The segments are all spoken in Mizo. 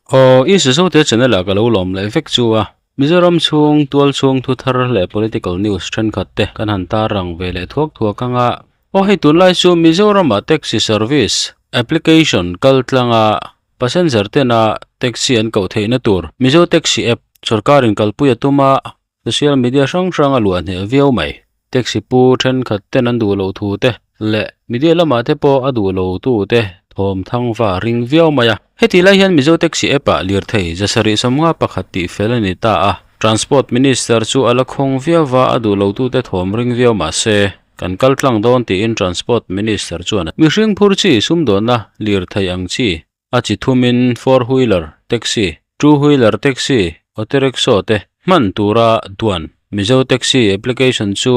Aw, i Suzote channel ah ka lo lawm leh vek chu a. Mizoram chhung, tual chhung thu thar leh political news thenkhat te kan han tar rang ve leh thuak thuak ang a. Aw hei tunlai chu Mizorama taxi service application kal tlanga passenger tena taxi an koh theihna tur Mizo Taxi app sorkarin kalpui a tum a, Social media hrang hrang a luah hneh viau mai. Taxi pu thenkhat ten an duh loh thu te leh media lamah te pawh a duh lo tu te thawm thang va ring viau mai a. Heti lai hian Mizo Taxi app ah lirthei 751 tih fel a ni ta a. Transport Minister chu a la khawng viau va, a duh lo tu te thawm ring viau mah se kan kal tlang dawn tiin Transport Minister chuan a. Mihring phur chi sumdawnna lirthei ang chi A chi thumin four wheeler taxi, two wheeler taxi, auto rickshaw te hman tura duan. Mizo Taxi application chu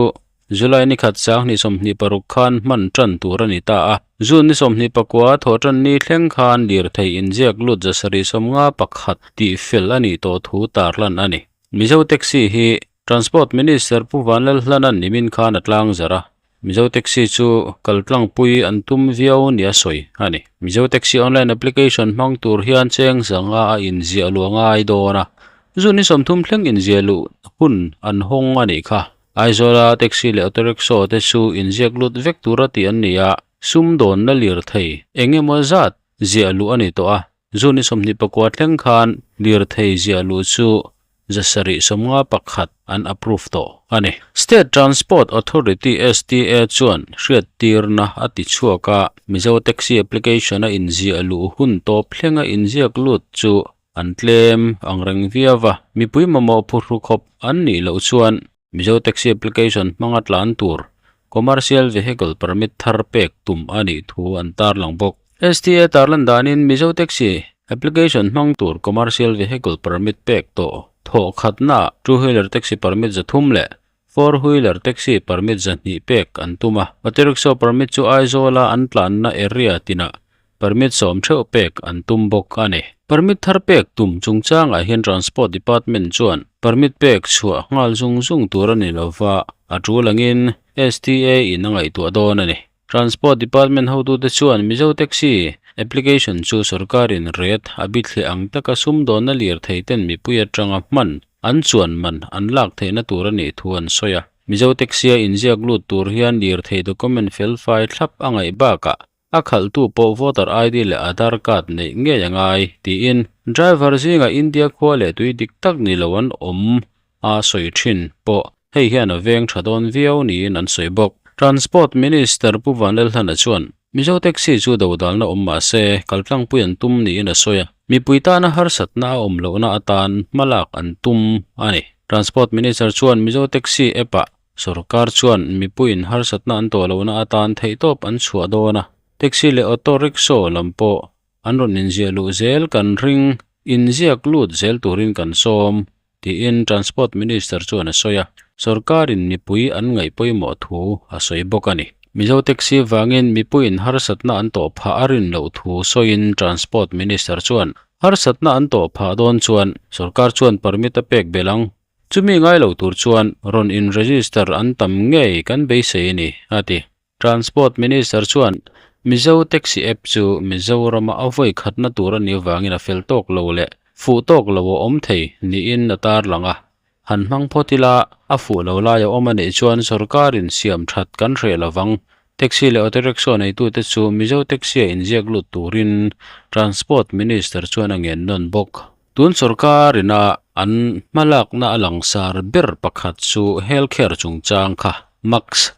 July ni khat 2026 khan hman tan tur a ni ta a. June ni 24 thawh tan ni thleng khan lirthei inziak lut 751 tih fel a nih tawh thu tarlan a ni. Mizo Taxi hi Transport Minister Pu Vanlalhlana'n nimin khan a tlang zarh a. Mizo Taxi chu kal tlangpui an tum viau nia sawi a ni. Mizo Taxi online application hmang tur hian cheng zanga a inziah luh a ngai dawn a, zu ni 30 thleng inziah luh hun an hawng a nih kha. Aizawla taxi leh auto rickshaw te chu inziak lut vek tura tih an ni a, sumdawnna lirthei eng emaw zat ziah luh a ni tawh a, Zu ni 29 thleng khan lirthei ziah luh chu 751 an approve tawh a ni. State Transport Authority, STA, chuan hriattirna a ti chhuak a, Mizo Taxi application a inziah luh hun tawp thlenga inziak lut chu an tlem ang reng viau a, mipui mamawh phuhru khawp an nih loh chuan Mizo Taxi application hmanga tlan tur Commercial Vehicle Permit thar pek tum a nih thu an tarlang bawk. STA tarlan danin Mizo Taxi application hmang tur Commercial Vehicle Permit pek tawh thawh khatnaah Two Wheeler Taxi Permit 300 leh Four Wheeler Taxi Permit 200 pek an tum a. Auto Rickshaw Permit chu Aizawla an tlanna area tinah Permit sawm theuh pek an tum bawk a ni. Permit thar pek tum chungchangah hian Transport Department chuan permit pek chhuah nghal zung zung tur a ni lova, a tul angin STA in a ngaihtuah dawn a ni. Transport Department hotute chuan Mizo Taxi application chu sorkarin ret a bithliah ang taka sumdawnna lirthei ten mipui atanga hman an chuan man an lak theihna tur a nih thu an sawi a. Mizo Taxi a inziak lut tur hian lirthei document felfai thlap a ngaih bakah A khalhtu pawh voter ID leh Aadhaar card neih ngei a ngai, tiin driver zingah India khua leh tui dik tak ni lo an awm a sawi thin pawh hei hian a veng tha dawn viau niin an sawi bawk. Transport Minister Pu Vanlalhlana chuan Mizo taxi chu dodalna awm mah se kaltlangpui an tum niin a sawi a, mipui tana harsatna a awm lohna atan hmalak an tum a ni. Transport Minister chuan Mizo taxi app-ah Sorkar chuan mipuiin harsatna an tawh lohna atan theihtawp an chhuah dawn a, taxi leh auto rickshaw lam pawh an rawn inziah luh zel kan ring, inziak lut zel turin kan sawm, tiin Transport Minister chuan a sawi a, sorkarin mipui an ngaih pawimawh thu a sawi bawk a ni. Mizo taxi vangin mipuiin harsatna an tawh phah a rin loh thu sawiin Transport Minister chuan harsatna an tawh phah dawn chuan sorkar chuan permit a pek belh ang. Chumi ngai lo tur chuan rawn in register an tam ngei kan beisei a ni, a ti. Transport Minister chuan Mizo Taxi App chu Mizorama a vawi khatna tur a nih avangin a fel tawk lo leh fuh tawk lo a awm thei niin a tarlang a. Han hmang phawt ila, a fuh lo lai a awm a nih chuan sorkarin siam that kan hreh lovang. Taxi leh auto rickshaw neitute chu Mizo Taxi-a inziak lut turin Transport Minister chuan a ngen nawn bawk. Tun sorkar ina an hmalakna a langsar ber pakhat chu healthcare chungchang kha MACS,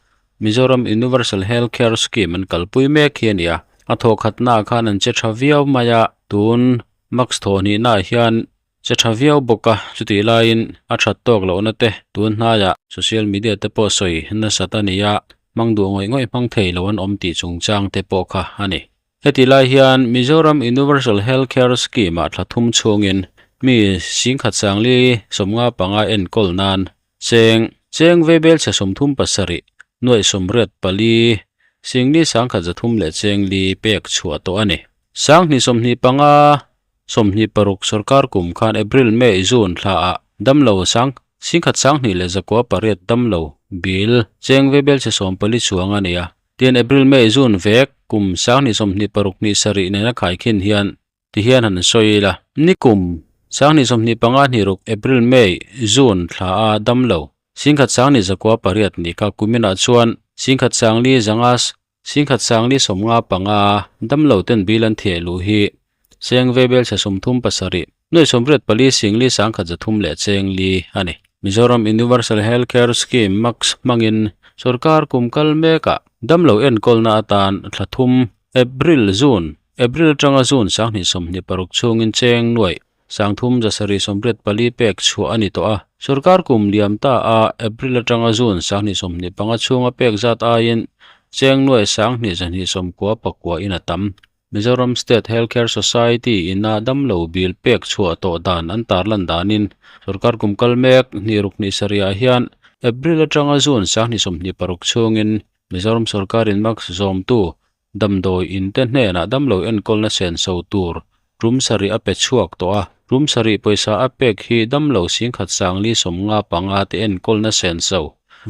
Mizoram Universal Healthcare Scheme an kalpui mek hi a ni a. A thawhkhatnaah khan an che tha viau mai a, tun MACS thawhhnihnaah hian che tha viau bawk a, chutih laiin a that tawk lohna te tun hnaiah social media te pawh sawi nasat a ni a, hmang duh ngawih ngawih hmang thei lo an awm tih chungchang te pawh kha a ni. Heti lai hian Mizoram Universal Health Care Scheme-ah thla thum chhungin mi 10,155 enkawl nan cheng cheng veibel chhe 37 nuaih 84 singli 1,300 leh cheng li pek chhuah tawh a ni. 2025 26 sorkar kum khan April, May, June thlaah damlo sang 10,208 damlo bill cheng veibel chhe 14 chuang a ni a. Tin April, May, June vek kum 2026 27 nena khaikhin hian Tihian han sawi ila, nikum sanghnih 25 hnih ruk April, May, June thla a damlo singkhat sanghnih zakua pariat nih kha kuminah chuan singkhat sangli zanga singkhat sangli 55 damlo ten bill an theh luh hi cheng ve bel chhe 37 nuai 84 singli sangkhat 300 leh cheng li a ni. Mizoram Universal Healthcare Scheme MACS hmangin sorkar kum kal mekah damlo enkawlna atan thla thum April June April atanga June 2026 chhungin cheng nuai 3 784 pek chhuah a ni tawh a. Sorkar kum liam ta a April atanga June 2025 chhunga pek zat aiin cheng nuai 2,299 in a tam. Mizoram State Healthcare Society ina damlo bill pek chhuah tawh dan an tarlan danin sorkar kum kal mek hnih ruk hnih sarihah hian April atanga June 2026 chhungin Mizoram sorkarin MACS zawmtu damdawi in te hnenah damlo enkawlna senso tur tum sarih a pe chhuak tawh a. Tum sarih pawisa a pek hi damlo singkhat sangli 55 te enkawlna senso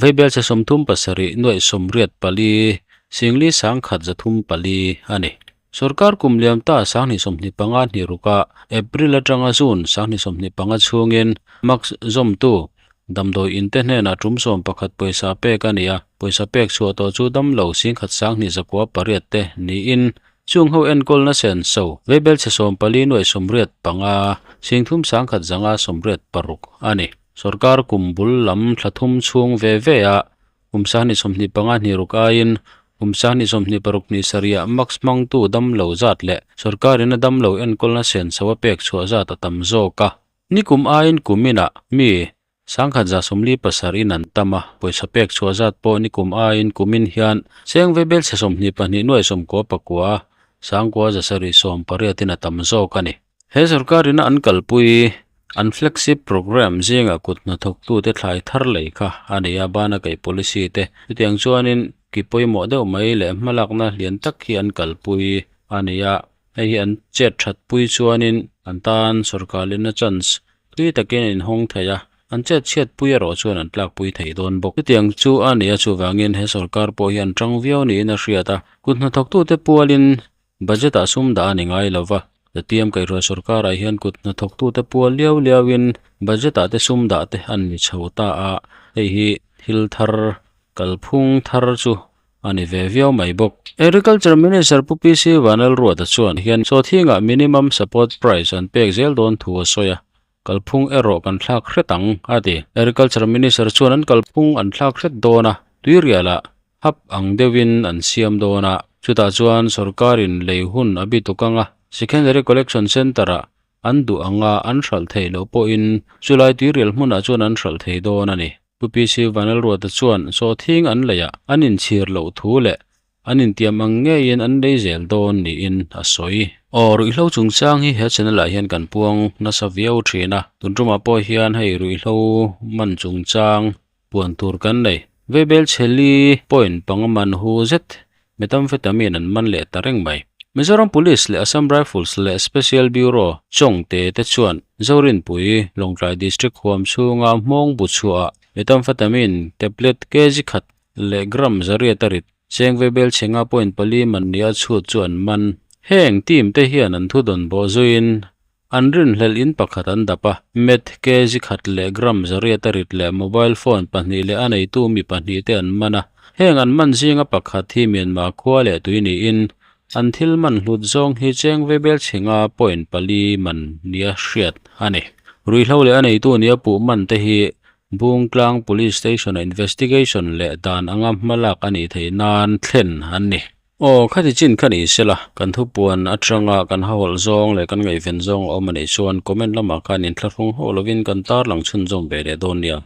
veibel chhe 37 nuai 84 singli sangkhat 304 a ni. Sorkar kum liam ta 2025 hnih ruka April atanga June 2025 chhungin MACS zawmtu damdawi in te hnenah tum 11 pawisa pek a ni a. Pawisa pek chhuah tawh chu damlo singkhat 2,108 te niin chung ho enkawlna senso veibel chhe 14 nuai 85 singthum sangkhat zanga 86 a ni. Sorkar kum bul lam thla thum chhung ve ve a kum 2025 hnih ruk aiin kum 2026 hnih sarihah MACS hmangtu damlo zat leh sorkarin a damlo enkawlna senso a pek chhuah zat a tam zawk a. Nikum aiin kuminah mi sangkhat 147 in an tam a. Pawisa pek chhuah zat pawh nikum aiin kumin hian cheng veibel chhe 22 nuai 99 sangkua 780 in a tam zawk a ni. He sorkarina an kalpui an flagship program zinga kut hnathawktu te thlai thar lei kha a ni a bana kaih policy te chutiang chuanin ki pawimawh deuh mai leh hmalakna lian tak hi an kalpui a ni a. Hei hi an chet that pui chuanin an tan sorkarina chance tui takin a inhawng thei a. An chet chhiat pui erawh chuan an tlak pui thei dawn bawk. Chutiang chu a ni a chuvangin he sorkar pawh hi an tang viau niin a hriat a. Kut hnathawktu te pualin budget ah sum dah a ni ngai lova. Zatiam kaihhruai sorkarah hian kut hnathawktu te pual liau liauin budget ah te sum dah te an ni chho ta a. Hei hi thil thar kalphung thar chu a ni ve viau mai bawk. Agriculture Minister Pu PC Vanlalruata chuan hian sawthinga minimum support price an pek zel dawn thu a sawi a. Kalphung erawh kan thlak hret ang a ti. Agriculture Minister chuan an kalphung an thlak hret dawn a, tuirialah hap ang deuhin an siam dawn a. Chutah chuan sorkarin lei hun a bi tuk anga Secondary Collection Centre-ah an duh anga an hralh theih loh pawhin chulai tuirial hmunah chuan an hralh thei dawn a ni. Pu PC Vanlalruata chuan sawhthing an leiah an inchhir loh thu leh an intiam ang ngeiin an lei zel dawn niin a sawi. Aw ruihhlo chungchang hi he channel ah hian kan puang nasa viau thin a, tun tumah pawh hian hei ruihhlo man chungchang puan tur kan nei. Veibel chheli point panga man hu zet methamphetamine an man leh ta reng mai. Mizoram Police leh Assam Rifles leh Special Bureau Chawngte te chuan Zorinpui, Lawngtlai District huam chhunga hmawng bu chhuah methamphetamine tablet kg khat leh gram zariat a rit cheng veibel chhenga point pali man nia chhut chu an man. Heng team te hian an thudawn bawh zuiin an rinhlelh in pakhat an dap a. Meth kg khat leh gram zariat a rit leh mobile phone pahnih leh a neitu mi pahnih te an man a. Heng an man zinga pakhat hi Myanmar khua leh tui niin an thil man hlut zawng hi cheng veibel chhenga point pali man nia hriat a ni. Ruihhlo leh a neitu nia puh man te hi Bungtlang Police Station-a investigation leh dan anga hmalak a nih theih nan thlen an ni. Aw, khati chin kha ni sela, kan thupuan atanga kan hahawlh zawng leh kan ngaihven zawng a awm a nih chuan comment lamah khan inthlahrung hauh lovin kan tarlang chhunzawm ve leh dawn nia.